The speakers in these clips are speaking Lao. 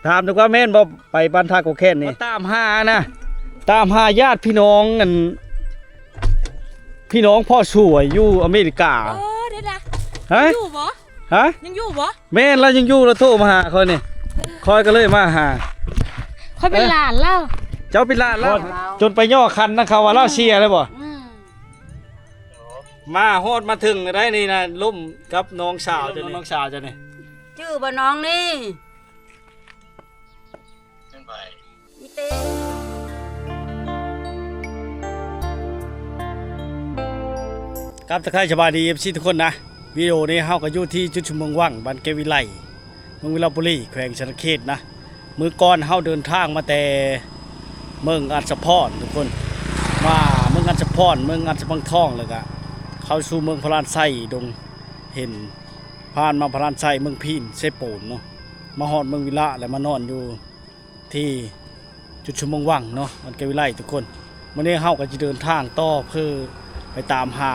ຖາມດູວ່າແມ່ນບໍ່ ໄປບ້ານທ່າກົກແຄ້ນນີ້ ມາຕາມຫານະ ຕາມຫາຍາດພີ່ນ້ອງ ອັນ ພີ່ນ້ອງພໍ່ສວຍຢູ່ອາເມລິກາ. ເອີ ເດ້ລະ ຮະ ຢູ່ບໍ່? ຮະ ຍັງຢູ່ບໍ່? ແມ່ນ ລາວຍັງຢູ່ ລາວໂທມາຫາຂ້ອຍນີ້ ຂ້ອຍກໍເລີຍມາຫາ. ຂ້ອຍເປັນ ເອີ ຫຼານລາວ. ເຈົ້າເປັນຫຼານລາວ? ຈົນໄປຍໍຄັນນຳເຂົາວ່າລາວເສຍແລ້ວບໍ່? ອືມ ມາຮອດມາເຖິງໄດ້ນີ້ນະ ລົມກັບນ້ອງສາວເຈົ້ານີ້ ນ້ອງສາວເຈົ້ານີ້ ຈື່ບໍ່ນ້ອງນີ້? ກັບທັກທາຍສະບາຍດີ ເອັຟຊີ ທຸກຄົນນະ. ວິດີໂອນີ້ເຮົາກໍຢູ່ທີ່ຈຸດຊຸມເມືອງວັງ ບ້ານແກ້ວວິໄລ ເມືອງວິລະບູລີ ແຂວງສະຫວັນນະເຂດນະ. ມື້ກ່ອນເຮົາເດີນທາງມາແຕ່ເມືອງອັດສະພອນ ທຸກຄົນ ມາເມືອງອັດສະພອນ ເມືອງອັດສະພັງທອງ ແລ້ວກະເຂົ້າສູ່ເມືອງພະລານໄຊ ດົງເຫັນ ຜ່ານມາພະລານໄຊ ເມືອງພີນ ເຊໂປນເນາະ ມາຮອດເມືອງວິລະ ແລ້ວມານອນຢູ່ ທີ່ຈຸດຊຸມເມືອງວັງເນາະ ບ້ານແກ້ວວິໄລ ທຸກຄົນ. ມື້ນີ້ເຮົາກໍຈະເດີນທາງຕໍ່ເພື່ອໄປຕາມຫາ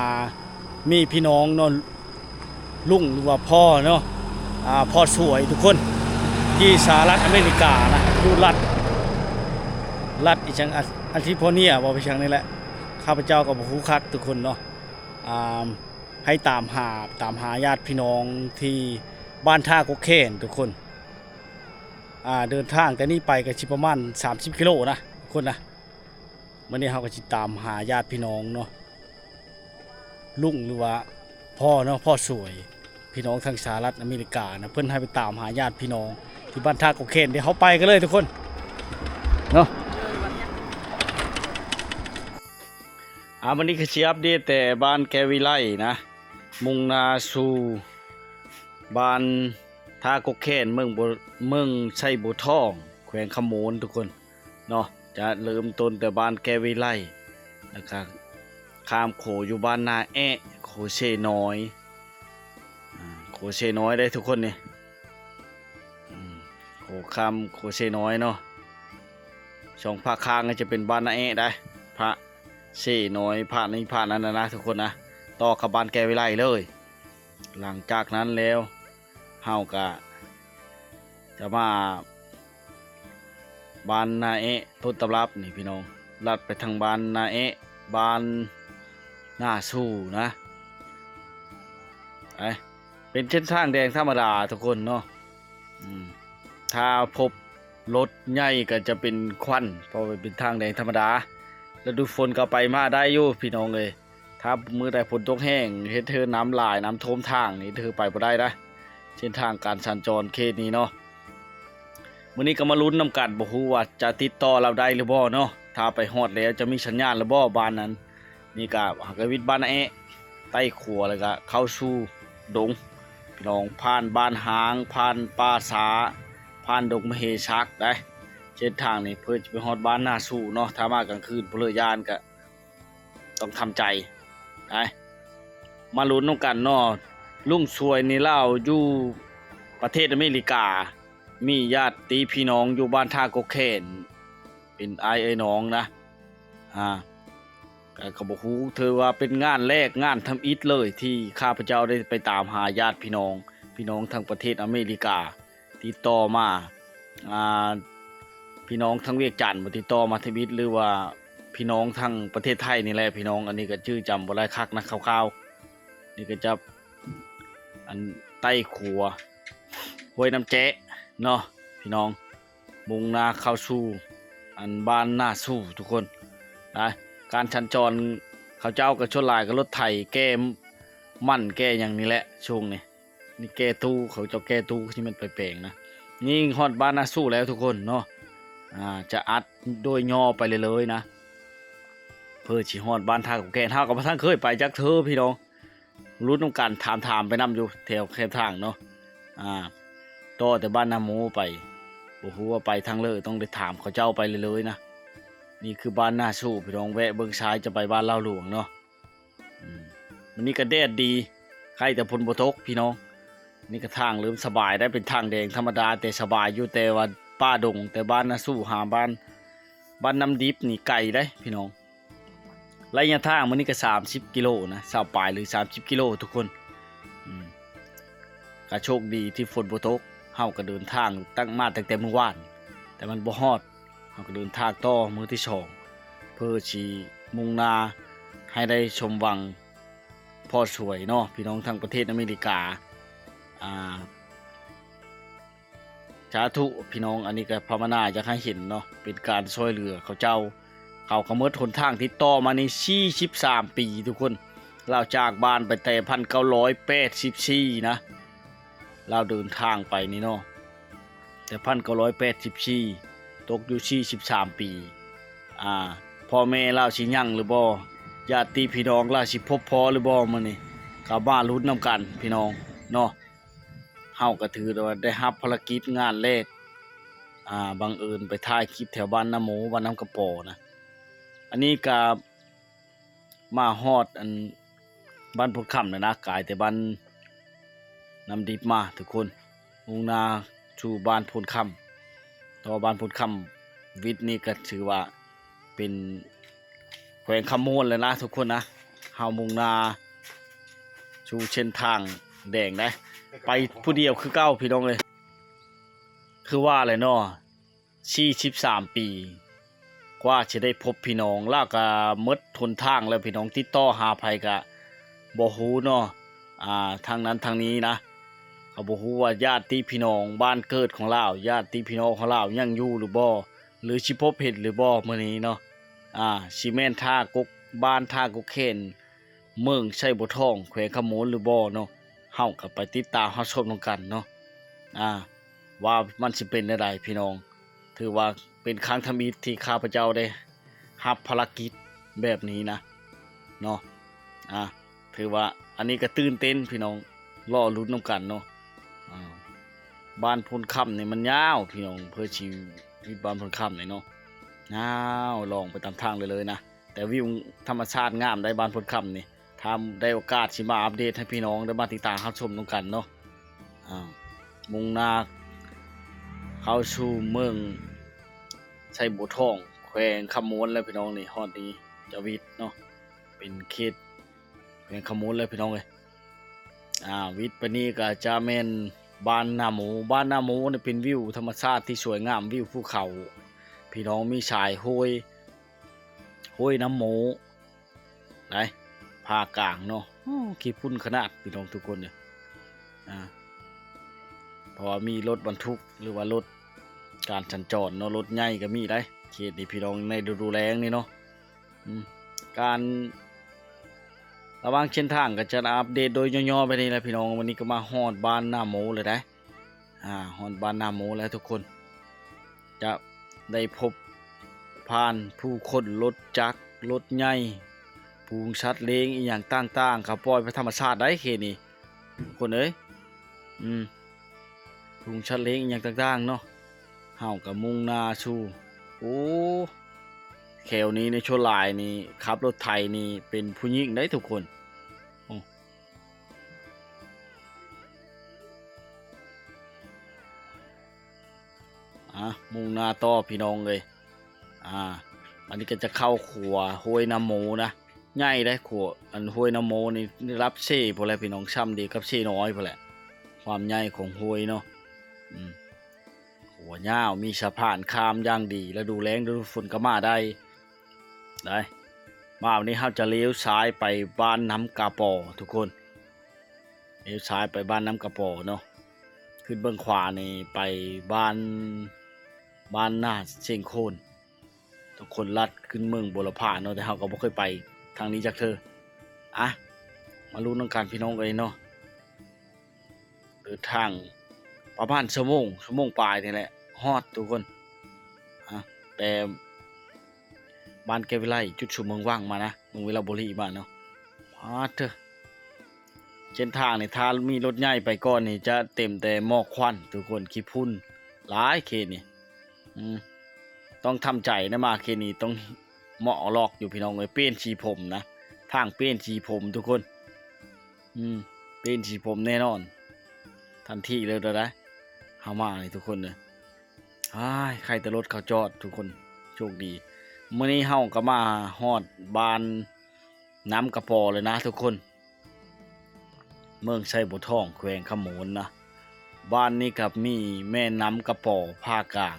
ມີພີ່ນ້ອງເນາະ ລຸງ ຫຼືວ່າພໍ່ເນາະ ອ່າ ພໍ່ສວຍ ທຸກຄົນ ທີ່ສະຫະລັດອາເມລິການະ ຢູ່ລັດ ລັດອີ່ຫຍັງ ອາ ອາລິໂຟເນຍບໍ່ ໄປທາງນີ້ແຫຼະ ຂ້າພະເຈົ້າກໍບໍ່ຮູ້ຄັກ ທຸກຄົນເນາະ. ອ່າ ໃຫ້ຕາມຫາ ຕາມຫາຍາດພີ່ນ້ອງທີ່ບ້ານທ່າກົກແຄ້ນ ທຸກຄົນ. ອ່າ ເດີນທາງແຕ່ນີ້ໄປກໍຊິປະມານສາມສິບກິໂລນະ ທຸກຄົນນະ. ມື້ນີ້ເຮົາກໍຊິຕາມຫາຍາດພີ່ນ້ອງເນາະ ລຸງ ຫຼືວ່າພໍ່ເນາະ ພໍ່ສວຍ ພີ່ນ້ອງທາງສະຫະລັດອາເມລິການະ ເພິ່ນໃຫ້ໄປຕາມຫາຍາດພີ່ນ້ອງທີ່ບ້ານທ່າກົກແຄ້ນ. ດຽວເຮົາໄປກັນເລີຍ ທຸກຄົນເນາະ. ອ່າ ວັນນີ້ກໍຊິອັບເດດແຕ່ບ້ານແກ້ວວິໄລນະ ມຸ່ງໜ້າສູ່ບ້ານທ່າກົກແຄ້ນ ເມືອງ ເມືອງໄຊບົວທອງ ແຂວງຄຳມ່ວນ ທຸກຄົນເນາະ. ຈະເລີ່ມຕົ້ນແຕ່ບ້ານແກ້ວວິໄລ ແລ້ວກະຂ້າມໂຂຢູ່ບ້ານນາແອະ ໂຂເຊນ້ອຍ ອ່າ ໂຂເຊນ້ອຍເດ້ ທຸກຄົນນີ້ ອືມ ໂຂຂ້າມໂຂເຊນ້ອຍເນາະ. ສອງພາກຂ້າງກໍຈະເປັນບ້ານນາແອະໄດ໋ ພະເຊນ້ອຍ ພະນີ້ ພະນັ້ນນະ ທຸກຄົນນະ ຕໍ່ກັບບ້ານແກ້ວວິໄລເລີຍ. ຫຼັງຈາກນັ້ນແລ້ວ ເຮົາກະຈະມາບ້ານນາແອະ ຕົ້ນຕຳລັບນີ້ພີ່ນ້ອງ ລັດໄປທາງບ້ານນາແອະ ບ້ານນາຊູ່ນະ. ໄປ ເປັນເສັ້ນທາງແດງທຳມະດາ ທຸກຄົນເນາະ. ອືມ ຖ້າພົບລົດໃຫຍ່ກໍຈະເປັນຄວັນ ເພາະວ່າເປັນທາງແດງທຳມະດາ. ລະດູຝົນກໍໄປມາໄດ້ຢູ່ພີ່ນ້ອງເອີຍ. ຖ້າມື້ໃດຝົນຕົກແຮງ ເຮັດໃຫ້ນ້ຳຫຼາຍ ນ້ຳຖ້ວມທາງນີ້ ເຮັດໃຫ້ໄປບໍ່ໄດ້ນະ ເສັ້ນທາງການສັນຈອນເຂດນີ້ເນາະ. ມື້ນີ້ກໍມາລຸ້ນນຳກັນ ບໍ່ຮູ້ວ່າຈະຕິດຕໍ່ລາວໄດ້ຫຼືບໍ່ເນາະ ຖ້າໄປຮອດແລ້ວຈະມີສັນຍານຫຼືບໍ່ບ້ານນັ້ນ. ນີ້ກໍຫາກະວິດບ້ານນາແອະ ໄຕ້ຂົວ ແລ້ວກະເຂົ້າສູ່ດົງ ພີ່ນ້ອງ ຜ່ານບ້ານຮາງ ຜ່ານປ່າຊ້າ ຜ່ານດົງມະເຫສັກໄດ໋. ເສັ້ນທາງນີ້ເພື່ອຈະໄປຮອດບ້ານນາຊູ່ເນາະ ຖ້າມາກາງຄືນຜູ້ເລີຢ້ານກະ ຕ້ອງທຳໃຈໄດ໋. ມາລຸ້ນນຳກັນເນາະ ລຸງສວຍນີ້ລາວຢູ່ປະເທດອາເມລິກາ ມີຍາດຕິພີ່ນ້ອງຢູ່ບ້ານທ່າກົກແຄ້ນ ເປັນອ້າຍເອື້ອຍນ້ອງນະ. ອ່າ ກໍ ກໍບໍ່ຮູ້ ຖືວ່າເປັນງານແລກ ງານທຳອິດເລີຍ ທີ່ຂ້າພະເຈົ້າໄດ້ໄປຕາມຫາຍາດພີ່ນ້ອງ ພີ່ນ້ອງທາງປະເທດອາເມລິກາ ຕິດຕໍ່ມາ ອ່າ ພີ່ນ້ອງທາງວຽງຈັນບໍ່ ຕິດຕໍ່ມາທຳອິດ ຫຼືວ່າພີ່ນ້ອງທາງປະເທດໄທນີ້ແຫຼະພີ່ນ້ອງ. ອັນນີ້ກໍຈື່ຈຳບໍ່ໄດ້ຄັກນະ ຄ່າວໆ. ນີ້ກໍຈະ ອັນ ໄຕ້ຂົວ ຫ້ວຍນ້ຳແຈະເນາະພີ່ນ້ອງ ມຸ່ງໜ້າເຂົ້າສູ່ ອັນ ບ້ານນາຊູ່ ທຸກຄົນນະ. ການສັນຈອນເຂົາເຈົ້າກໍສ່ວນຫຼາຍກໍລົດໄຖແກ່ມັນແກ່ຫຍັງນີ້ແຫຼະຊ່ວງນີ້. ນີ້ແກ່ຕູ້ ເຂົາເຈົ້າແກ່ຕູ້ ຊິແມ່ນໄປແປງນະ. ນີ້ຮອດບ້ານນາຊູ່ແລ້ວທຸກຄົນເນາະ. ອ່າ ຈະອັດໂດຍຫຍໍ້ໄປເລື້ອຍໆນະ. ເພື່ອຊິຮອດບ້ານທ່າກົກແກ້ນ ເຮົາກໍບໍ່ທັນເຄີຍໄປຈັກເທື່ອພີ່ນ້ອງ. ລຸ້ນນຳກັນ ຖາມໆໄປນຳຢູ່ແຖວແຄມທາງເນາະ. ອ່າ ຕໍ່ແຕ່ບ້ານນາໂມໄປ ບໍ່ຮູ້ວ່າໄປທາງເລີ ຕ້ອງໄດ້ຖາມເຂົາເຈົ້າໄປເລື້ອຍໆນະ. ນີ້ຄືບ້ານນາຊູ່ພີ່ນ້ອງ ແວະເບິ່ງຊາຍຈະໄປບ້ານລາວຫຼວງເນາະ. ອືມ ມື້ນີ້ກໍແດດດີ ໃກ້ແຕ່ຝົນບໍ່ຕົກພີ່ນ້ອງ. ນີ້ກໍທາງເລີ່ມສະບາຍໄດ໋ ເປັນທາງແດງທຳມະດາ ແຕ່ສະບາຍຢູ່ ແຕ່ວ່າປ່າດົງ ແຕ່ບ້ານນາຊູ່ຫາບ້ານ ບ້ານນ້ຳດິບນີ້ໄກເດ້ພີ່ນ້ອງ. ໄລຍະທາງມື້ນີ້ກໍສາມສິບກິໂລນະ ຊາວປາຍ ຫຼື ສາມສິບກິໂລທຸກຄົນ. ອືມ ກໍໂຊກດີທີ່ຝົນບໍ່ຕົກ. ເຮົາກໍເດີນທາງຕັ້ງ ມາຕັ້ງແຕ່ມື້ວານ ແຕ່ມັນບໍ່ຮອດ ເຮົາກໍເດີນທາງຕໍ່ມື້ທີສອງ ເພື່ອຊິມຸ່ງໜ້າໃຫ້ໄດ້ສົມຫວັງພໍສວຍເນາະ ພີ່ນ້ອງທາງປະເທດອາເມລິກາ. ອ່າ ສາທຸພີ່ນ້ອງ ອັນນີ້ກໍພາວະນາຢາກໃຫ້ເຫັນເນາະ ເປັນການຊ່ວຍເຫຼືອເຂົາເຈົ້າ. ເຂົາກໍໝົດຫົນທາງຕິດຕໍ່ມານີ້ສີ່ສິບສາມປີ ທຸກຄົນ. ລາວຈາກບ້ານໄປແຕ່ພັນເກົ້າຮ້ອຍແປດສິບສີ່ນະ ລາວເດີນທາງໄປນີ້ເນາະ ແຕ່ພັນເກົ້າຮ້ອຍແປດສິບສີ່ ຕົກຢູ່ສີ່ສິບສາມປີ. ອ່າ ພໍ່ແມ່ລາວຊິຍັງຫຼືບໍ່? ຍາດຕິພີ່ນ້ອງລາວຊິພົບພໍຫຼືບໍ່? ມື້ນີ້ກໍມາລຸ້ນນຳກັນພີ່ນ້ອງເນາະ. ເຮົາກໍຖືວ່າໄດ້ຮັບພາລະກິດງານແລກ ອ່າ ບັງເອີນໄປຖ່າຍຄລິບແຖວບ້ານນາໂມ ບ້ານນ້ຳກະປໍນະ. ອັນນີ້ກໍມາຮອດອັນບ້ານໂພນຄຳແລ້ວນະ ກາຍແຕ່ບ້ານນ້ຳດິບມາທຸກຄົນ ມຸ່ງໜ້າສູ່ບ້ານໂພນຄຳ. ຕໍ່ບ້ານໂພນຄຳ ວິດນີ້ກໍຖືວ່າເປັນແຂວງຄຳມ່ວນແລ້ວນະທຸກຄົນນະ. ເຮົາມຸ່ງໜ້າສູ່ເສັ້ນທາງແດງໄດ໋ ໄປຜູ້ດຽວຄືເກົ່າພີ່ນ້ອງເອີຍ. ຄືວ່າແຫຼະເນາະ ສີ່ສິບສາມປີ ກວ່າຊິໄດ້ພົບພີ່ນ້ອງ ລາວກໍໝົດຫົນທາງແລ້ວພີ່ນ້ອງ ຕິດຕໍ່ຫາໃຜກໍບໍ່ຮູ້ເນາະ. ອ່າ ທາງນັ້ນທາງນີ້ນະ ກໍບໍ່ຮູ້ວ່າຍາດຕິພີ່ນ້ອງບ້ານເກີດຂອງລາວ ຍາດຕິພີ່ນ້ອງຂອງລາວຍັງຢູ່ຫຼືບໍ່ ຫຼືຊິພົບເຫັນຫຼືບໍ່ມື້ນີ້ເນາະ. ອ່າ ຊິແມ່ນທ່າກົກ ບ້ານທ່າກົກແຄນ ເມືອງໄຊບົວທອງ ແຂວງຄຳມ່ວນຫຼືບໍ່ເນາະ. ເຮົາກໍໄປຕິດຕາມຮັບຊົມນຳກັນເນາະ ອ່າ ວ່າມັນຊິເປັນແນວໃດພີ່ນ້ອງ. ຖືວ່າເປັນຄັ້ງທຳອິດທີ່ຂ້າພະເຈົ້າໄດ້ຮັບພາລະກິດແບບນີ້ນະເນາະ. ອ່າ ຖືວ່າອັນນີ້ກໍຕື່ນເຕັ້ນພີ່ນ້ອງ ລໍລຸ້ນນຳກັນເນາະ. ອ່າ ບ້ານໂພນຄຳນີ້ມັນຍາວພີ່ນ້ອງ ເພື່ອຊິ ວິດບ້ານໂພນຄຳນີ້ເນາະ ຍາວລ່ອງໄປຕາມທາງໄດ້ເລີຍນະ. ແຕ່ວິວທຳມະຊາດງາມໄດ໋ ບ້ານໂພນຄຳນີ້. ຖ້າໄດ້ໂອກາດຊິມາອັບເດດໃຫ້ພີ່ນ້ອງໄດ້ມາຕິດຕາມຮັບຊົມນຳກັນເນາະ. ອ່າ ມຸ່ງໜ້າເຂົ້າສູ່ເມືອງໄຊບົວທອງ ແຂວງຄຳມ່ວນແລ້ວພີ່ນ້ອງນີ້. ຮອດນີ້ຈະວິດເນາະ ເປັນເຂດແຂວງຄຳມ່ວນແລ້ວພີ່ນ້ອງເອີຍ. ອ່າ ວິດໄປນີ້ກໍຈະແມ່ນບ້ານນາໂມ. ບ້ານນາໂມນີ້ເປັນວິວທຳມະຊາດທີ່ສວຍງາມ ວິວພູເຂົາ ພີ່ນ້ອງ ມີສາຍຫ້ວຍ ຫ້ວຍນ້ຳໂມໄດ໋ ພາກກາງເນາະ. ໂອ້ ຂີ້ຝຸ່ນຂະໜາດພີ່ນ້ອງທຸກຄົນເອີຍ. ອ່າ ເພາະວ່າມີລົດບັນທຸກ ຫຼືວ່າລົດການສັນຈອນເນາະ ລົດໃຫຍ່ກໍມີໄດ໋ ເຂດນີ້ພີ່ນ້ອງ ໃນລະດູແລ້ງນີ້ເນາະ. ອືມ ການລະຫວ່າງເສັ້ນທາງກໍຈະອັບເດດໂດຍຫຍໍ້ໆໄປນີ້ແຫຼະພີ່ນ້ອງ. ວັນນີ້ກໍມາຮອດບ້ານນາໂມແລ້ວໄດ໋. ອ່າ ຮອດບ້ານນາໂມແລ້ວທຸກຄົນ ຈະໄດ້ພົບຜ່ານຜູ້ຄົນ ລົດຈັກ ລົດໃຫຍ່ ຝູງສັດລ້ຽງອີ່ຫຍັງຕ່າງໆ ເຂົາປ່ອຍໄປທຳມະຊາດໄດ໋ເຂດນີ້ ຄົນເອີຍ. ອືມ ຝູງສັດລ້ຽງອີ່ຫຍັງຕ່າງໆເນາະ. ເຮົາກໍມຸ່ງໜ້າສູ່ ໂອ້ ແຖວນີ້ໃນສ່ວນຫຼາຍນີ້ ຂັບລົດໄຖນີ້ເປັນຜູ້ຍິງໄດ໋ທຸກຄົນ. ໂອ້ ອ່າ ມຸ່ງໜ້າຕໍ່ພີ່ນ້ອງເອີຍ. ອ່າ ອັນນີ້ກໍຈະເຂົ້າຂົວຫ້ວຍນ້ຳໂມນະ ໃຫຍ່ເດ້. ຂົວອັນຫ້ວຍນ້ຳໂມນີ້ລະດັບເຊພຸ້ນແຫຼະພີ່ນ້ອງ ຊ່ຳດຽວກັບເຊນ້ອຍພຸ້ນແຫຼະ ຄວາມໃຫຍ່ຂອງຫ້ວຍເນາະ. ອືມ ຂົວຍາວ ມີສະພານຂ້າມຢ່າງດີ ລະດູແລ້ງລະດູຝົນກໍມາໄດ້ ໄດ້. ມາວັນນີ້ເຮົາຈະລ້ຽວຊ້າຍໄປບ້ານນ້ຳກະປໍທຸກຄົນ. ລ້ຽວຊ້າຍໄປບ້ານນ້ຳກະປໍເນາະ ຂຶ້ນເບື້ອງຂວານີ້ໄປບ້ານ ບ້ານນາເຊງໂຄນ. ທຸກຄົນລັດຂຶ້ນເມືອງບົວລະພາເນາະ ແຕ່ເຮົາກໍບໍ່ເຄີຍໄປທາງນີ້ຈັກເທື່ອ. ອ່ະ ມາລຸ້ນນຳກັນພີ່ນ້ອງເອີຍເນາະ. ເດີນທາງປະມານຊົ່ວໂມງ ຊົ່ວໂມງປາຍນີ້ແຫຼະ ຮອດທຸກຄົນ. ອ່ະ ແຕ່ບ້ານແກ້ວວິໄລ ຈຸດຊຸມເມືອງວັງມານະ ເມືອງວິລະບູລີມາເນາະ. ປາດເທີ ເສັ້ນທາງນີ້ ຖ້າມີລົດໃຫຍ່ໄປກ່ອນນີ້ ຈະເຕັມແຕ່ໝອກຄວັນທຸກຄົນ ຂີ້ຝຸ່ນຫຼາຍເຂດນີ້. ອືມ ຕ້ອງທຳໃຈນະ ມາເຂດນີ້ຕ້ອງເໝາະລອກຢູ່ພີ່ນ້ອງເອີຍ. ປ່ຽນສີຜົມນະ ທາງປ່ຽນສີຜົມທຸກຄົນ. ອືມ ປ່ຽນສີຜົມແນ່ນອນ ທັນທີເລີຍໄດ໋ ເຮົາມານີ້ທຸກຄົນເດີ. ອ້າຍ ໄຄແຕ່ລົດເຂົາຈອດທຸກຄົນ ໂຊກດີ. ມື້ນີ້ເຮົາກໍມາຮອດບ້ານນ້ຳກະປໍແລ້ວນະທຸກຄົນ ເມືອງໄຊບົວທອງ ແຂວງຄຳມ່ວນນະ. ບ້ານນີ້ກໍມີແມ່ນ້ຳກະປໍພາກກາງ.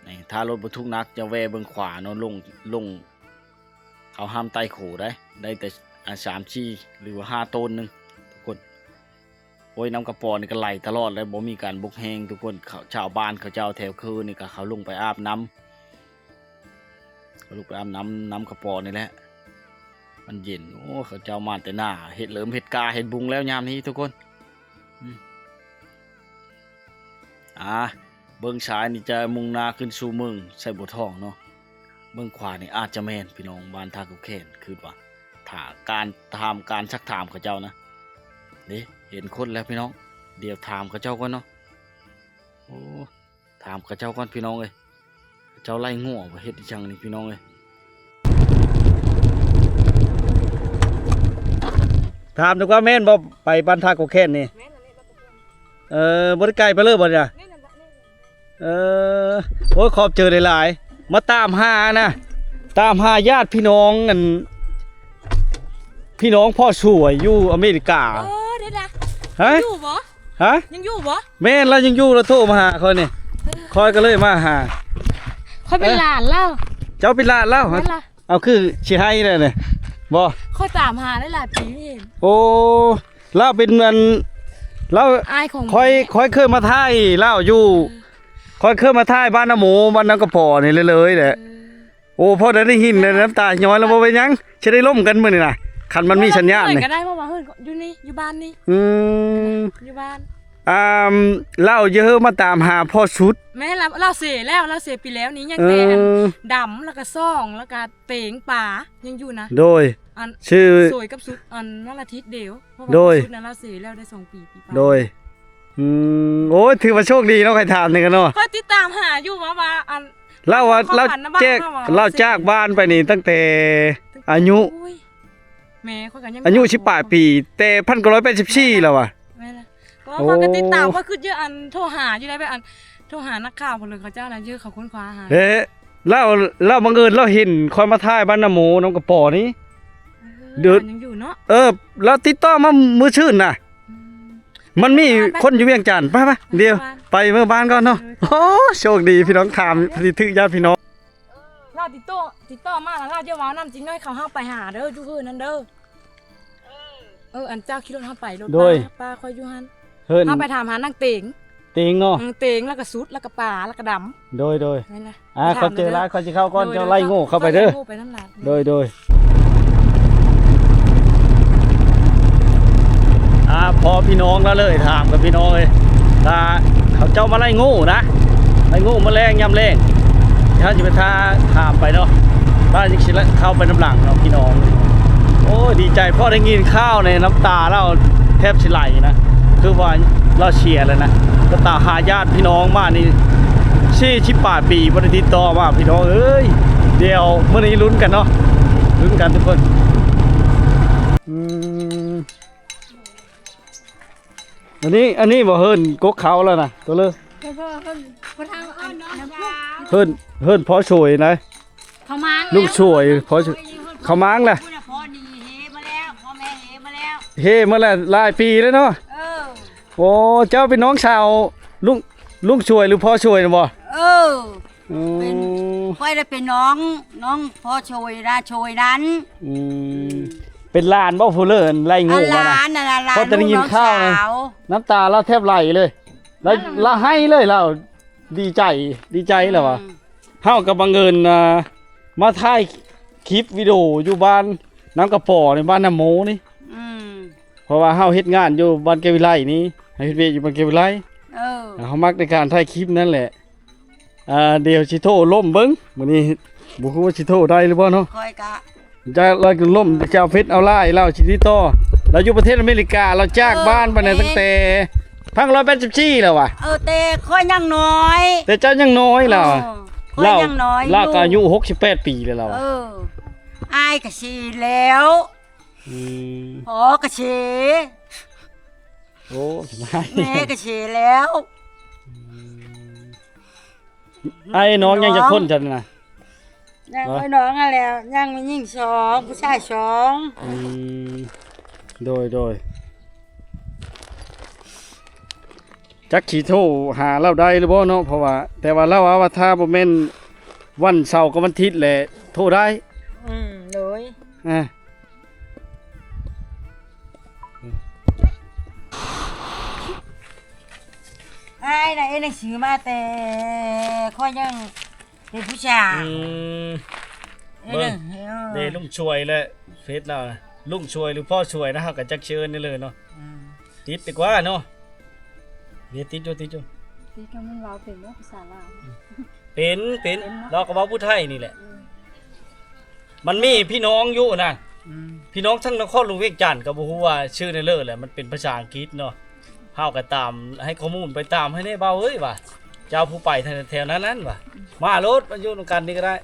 ນີ້ ຖ້າລົດບັນທຸກໜັກຈະແວ່ເບິ່ງຂວາເນາະ, ລົງ ລົງເຂົ້າຫ້າມໃຕ້ໂຂໄດ້ ໄດ້ແຕ່ ອ່າ ສາມສີ່ ຫຼືວ່າຫ້າໂຕນໜຶ່ງທຸກຄົນ. ໂອ້ຍ ນ້ຳກະປໍນີ້ກໍໄຫຼຕະຫຼອດແລ້ວ ບໍ່ມີການບົກແຫ້ງທຸກຄົນ. ເຂົາ ຊາວບ້ານເຂົາເຈົ້າແຖວເຄີນີ້ກໍເຂົາລົງໄປອາບນ້ຳ ເຂົາລົງໄປອາບນ້ຳ ນ້ຳກະປໍນີ້ແຫຼະ ມັນເຢັນ. ໂອ້ ເຂົາເຈົ້າມາແຕ່ໜ້າ ເຮັດເຫຼີມເຮັດກາເຮັດບຸງແລ້ວຍາມນີ້ທຸກຄົນ. ອືມ ອ່າ ເບິ່ງຊ້າຍນີ້ຈະມຸ່ງໜ້າຂຶ້ນສູ່ເມືອງໄຊບົວທອງເນາະ, ເບິ່ງຂວານີ້ອາດຈະແມ່ນ ພີ່ນ້ອງ ບ້ານທ່າກຸແຄນ ຄິດວ່າ ຖ້າການຖາມ ການຊັກຖາມເຂົາເຈົ້ານະ. ເດ້ ເຫັນຄົນແລ້ວພີ່ນ້ອງ, ດຽວຖາມເຂົາເຈົ້າກ່ອນເນາະ. ໂອ້ ຖາມເຂົາເຈົ້າກ່ອນພີ່ນ້ອງເອີຍ, ເຂົາເຈົ້າໄລ່ງົວບໍ່ ເຮັດອີ່ຫຍັງນີ້ພີ່ນ້ອງເອີຍ. ຖາມດູກ່ອນ ແມ່ນບໍ່ ໄປບ້ານທ່າກົກແຄ້ນນີ້? ແມ່ນອັນນີ້ ບ້ານກົກແຄ້ນ. ເອີ ບໍ່ໄດ້ໄກປານເລີບໍ່ນີ້ນະ? ແມ່ນນັ້ນແຫຼະ ແມ່ນ. ເອີ ໂອ້ຍ ຂອບໃຈຫຼາຍໆ ມາຕາມຫານະ ຕາມຫາຍາດພີ່ນ້ອງ ອັນ ພີ່ນ້ອງພໍ່ສວຍຢູ່ອາເມລິກາ. ເອີ ເດ້ລະ ຮະ? ຢູ່ບໍ່? ຮະ? ຍັງຢູ່ບໍ່? ແມ່ນ ລາວຍັງຢູ່ ລາວໂທມາຫາຂ້ອຍນີ້ ເອີ ຂ້ອຍກໍເລີຍມາຫາ. ຂ້ອຍເປັນ ເອີ ຫຼານລາວ. ເຈົ້າເປັນຫຼານລາວ? ແມ່ນລະ. ເອົາ ຄືຊິໄຫ້ແລ້ວນີ້ ບໍ່? ຂ້ອຍຕາມຫາໄດ້ຫຼາຍປີບໍ່ເຫັນ. ໂອ້ ລາວເປັນອັນ ລາວ ອ້າຍຂອງ ຂ້ອຍ ຂ້ອຍເຄີຍມາຖ່າຍລາວຢູ່ ເອີ ຂ້ອຍເຄີຍມາຖ່າຍບ້ານນາໂມ ບ້ານນາກະປໍນີ້ເລີຍໆແຫຼະ. ເອີ ໂອ້ ພໍໄດ້ຍິນແລ້ວນ້ຳຕາຍ້ອຍແລ້ວ. ບໍ່ເປັນຫຍັງ ຊິໄດ້ລົມກັນມື້ນີ້ນະ ຄັນມັນມີສັນຍານນີ້. ກໍໄດ້ ເພາະວ່າເຮີ້ນຢູ່ນີ້ ຢູ່ບ້ານນີ້. ອືມ ຢູ່ບ້ານ ອ່າ ລາວເຮີ້ມາຕາມຫາພໍ່ສຸດ. ແມ່ນລະ ລາວເສຍແລ້ວ ລາວເສຍປີແລ້ວນີ້ ຍັງແຕ່ ເອີ ອັນດຳ ແລ້ວກໍຊ່ອງ ແລ້ວກໍເຕງປາ ຍັງຢູ່ນະ. ໂດຍ ອັນຊື່ ສວຍກັບສຸດ ອັນນັ້ນລະທິດດຽວ ເພາະວ່າ ໂດຍ ສຸດນັ້ນລາວເສຍແລ້ວໄດ້ສອງປີ ປີປາຍ. ໂດຍ ອືມ ໂອ້ຍ ຖືວ່າໂຊກດີເນາະ ໃຜຖາມນີ້ກັນເນາະ. ຂ້ອຍຕິດຕາມຫາຢູ່ວ່າ ວ່າອັນ ລາວວ່າ ລາວແຈກ ລາວຈາກບ້ານໄປນີ້ຕັ້ງແຕ່ອາຍຸ ໂອ້ຍ ແມ່ ຂ້ອຍກໍຍັງ ອາຍຸສິບປາຍປີ ແຕ່ພັນເກົ້າຮ້ອຍແປດສິບສີ່ແລ້ວວ່າ. ແມ່ນລະ ກໍ ໂອ້ ຂ້ອຍກໍຕິດຕາມ ຂ້ອຍຄິດຢູ່ ອັນ ໂທຫາຢູ່ໄດ໋ ແບບ ອັນ ໂທຫານັກຂ່າວເພິ່ນເລີຍ ເຂົາເຈົ້ານະ ເອີ ເຂົາຄົ້ນຄວ້າຫາ. ເອີ ລາວ ລາວບັງເອີນລາວເຫັນຂ້ອຍມາຖ່າຍບ້ານນາໂມ ນຳກະປໍນີ້. ເອີ ເດີ ຍັງຢູ່ເນາະ. ເອີ ລາວຕິດຕໍ່ມາມື້ຊື່ນນະ. ອືມ ມັນມີ ໄປ ໄປ ຄົນຢູ່ວຽງຈັນ ໄປ ໄປ ດຽວ ໄປເມືອບ້ານກ່ອນເນາະ. ເອີ ໂອ້ ໂຊກດີພີ່ນ້ອງ ຖາມ ເອີ ຖືກຍາດພີ່ນ້ອງ. ລາວຕິດຕໍ່ ຕິດຕໍ່ມາລະ ລາວຈະເວົ້ານຳຈິງໜ້ອຍ ເຂົາເຮົາໄປຫາເດີ ຢູ່ເຮືອນນັ້ນເດີ. ເອີ ອັນເຈົ້າຂີ່ລົດເຮົາໄປໂລດ. ໂດຍ ປ້າ ປ້າຂ້ອຍຢູ່ຫັ້ນ ເຮີ້ນ ເຮົາໄປຖາມຫານາງເຕງ. ເຕງເນາະ. ອືມ ເຕງ ແລ້ວກໍສຸດ ແລ້ວກໍປາ ແລ້ວກໍດຳ. ໂດຍ ໂດຍ ແມ່ນລະ. ອ່າ ໄປຖາມ ຂອບໃຈຫຼາຍ ເດີ ຂ້ອຍຊິເຂົ້າກ່ອນ. ໂດຍ ເຈົ້າໄລ່ໂງ່ເຂົ້າໄປເດີ. ໂດຍ ໂດຍ ອ່າ ພໍພີ່ນ້ອງລະເລີຍ ຖາມກັບພີ່ນ້ອງເອີຍ ຖ້າເຂົາເຈົ້າມາໄລ່ໂງ່ນະ ໄລ່ໂງ່ມາແລງ ຍາມແລງ ເຮົາຊິໄປຖ້າຖາມໄປເນາະ ວ່າຊິເຂົ້າໄປນຳຫຼັງເນາະພີ່ນ້ອງ. ໂອ້ຍ ດີໃຈພໍໄດ້ຍິນຂ່າວໃນ ນ້ຳຕາລາວແທບຊິໄຫຼນະ ຄືວ່າລາວເສຍແລ້ວນະ. ກໍຕາມຫາຍາດພີ່ນ້ອງມານີ້ສີ່ສິບປາຍປີ ບໍ່ໄດ້ຕິດຕໍ່ມາພີ່ນ້ອງເອີຍ. ດຽວມື້ນີ້ລຸ້ນກັນເນາະ ລຸ້ນກັນທຸກຄົນ. ອືມ ອັນນີ້ ອັນນີ້ບໍ່ ເຮືອນກົກເຂົາແລ້ວນະ ຕົວເລີ ເຮືອນ ເຮືອນພໍ່ສວຍນະ ເຂົາມາງ ລຸງສວຍ ພໍ່ສວຍ ເຂົາມາງແລ້ວ ພຸ້ນນະ ພໍ່ນີ້ເຮມາແລ້ວ ພໍ່ແມ່ເຮມາແລ້ວ ເຮມາແລ້ວຫຼາຍປີແລ້ວເນາະ. ເອີ ໂອ້ ເຈົ້າເປັນນ້ອງສາວລຸງ ລຸງສວຍ ຫຼື ພໍ່ສວຍນະບໍ່? ເອີ ອືມ ເປັນ ຂ້ອຍລະເປັນນ້ອງ ນ້ອງພໍ່ໂຊຍນະ ໂຊຍນັ້ນ. ອືມ ເປັນຫຼານບໍ່ ຜູ້ເລີນໄລ່ງູມານະ? ຫຼານນະ ຫຼານ ເພາະແຕ່ໄດ້ຍິນຂ່າວນະ ນ້ຳຕາລາວແທບໄຫຼເລີຍ ລາວ ລາວໄຫ້ເລີຍ ລາວດີໃຈ ດີໃຈແລ້ວວ່າ. ອືມ ເຮົາກໍບັງເອີນ ອ່າ ມາຖ່າຍຄລິບວິດີໂອຢູ່ບ້ານນ້ຳກະປອໃນບ້ານນ້ຳໂມນີ້. ອືມ ເພາະວ່າເຮົາເຮັດງານຢູ່ບ້ານແກ້ວວິໄລນີ້ ເຮົາເຮັດວຽກຢູ່ບ້ານແກ້ວວິໄລ. ເອີ ເຮົາມັກໃນການຖ່າຍຄລິບນັ້ນແຫຼະ. ອ່າ ດຽວຊິໂທລົມເບິ່ງ ມື້ນີ້ບໍ່ຮູ້ວ່າຊິໂທໄດ້ຫຼືບໍ່ເນາະ. ຂ້ອຍກະ ຈະ ລາວກໍລົມຈະເອົາເຟສເອົາໄລນ໌ ລາວຊິຕິດຕໍ່ ລາວຢູ່ປະເທດອາເມລິກາ ລາວຈາກ ເອີ ບ້ານໄປນະ ແມ່ນ ຕັ້ງແຕ່ພັນເກົ້າຮ້ອຍແປດສິບສີ່ແລ້ວວ່າ. ເອີ ແຕ່ຂ້ອຍຍັງນ້ອຍ ແຕ່ເຈົ້າຍັງນ້ອຍລາວ ເອີ ຂ້ອຍຍັງນ້ອຍ ລາວກໍອາຍຸຫົກສິບແປດປີແລ້ວລາວ. ເອີ ອ້າຍກໍເສຍແລ້ວ. ອືມ ພໍ່ກໍເສຍ ໂອ້ ແມ່ກໍເສຍແລ້ວ. ອືມ ອ້າຍນ້ອງຍັງຈັກຄົນຊັ້ນນະ? ຍັງ ເອີ ອ້າຍນ້ອງຫັ້ນແຫຼ້ວ ຍັງແມ່ຍິງສອງ ຜູ້ຊາຍສອງ. ອືມ ໂດຍ ໂດຍ. ຈັກຊິໂທຫາລາວໄດ້ຫຼືບໍ່ເນາະ ເພາະວ່າ ແຕ່ວ່າລາວວ່າ ວ່າຖ້າບໍ່ແມ່ນວັນເສົາກັບວັນທິດແຫຼະ ໂທໄດ້. ອືມ ໂດຍ ອາ ອ້າຍນະ ເອີ ໜັງສືມາແຕ່ຂ້ອຍຍັງ ເປັນຜູ້ຊາຍ ອືມ ເອີ ເບິ່ງ ເອີ ເດ້ ລຸງຊ່ວຍ ແລະເຟສລາວນະ ລຸງຊ່ວຍ ຫຼື ພໍ່ຊ່ວຍນະ ເຮົາກໍຈັກຊິເອີ້ນແນວເລີຍເນາະ. ອືມ ຕິດດີກວ່າເນາະ ເດ້ ຕິດຢູ່ ຕິດຢູ່ ຕິດກັບມັນເວົ້າເປັນບໍ່ ພາສາລາວ? ເປັນ ເປັນ ເປັນເນາະ ລາວກໍເວົ້າຜູ້ໄທນີ້ແຫຼະ. ອືມ ມັນມີພີ່ນ້ອງຢູ່ນະ ອືມ ພີ່ນ້ອງທັງນະຄອນຫຼວງວຽງຈັນ ກໍບໍ່ຮູ້ວ່າຊື່ແນວເລີແຫຼະ ມັນເປັນພາສາອັງກິດເນາະ. ເຮົາກໍຕາມ ໃຫ້ຂໍ້ມູນໄປຕາມໃຫ້ແດ່ບ່າວເອີຍວ່າ ເຈົ້າຜູ້ໄປແຖວນັ້ນນັ້ນວ່າ ມາໂລດ ມາຢູ່ນຳກັນນີ້ກໍໄດ້.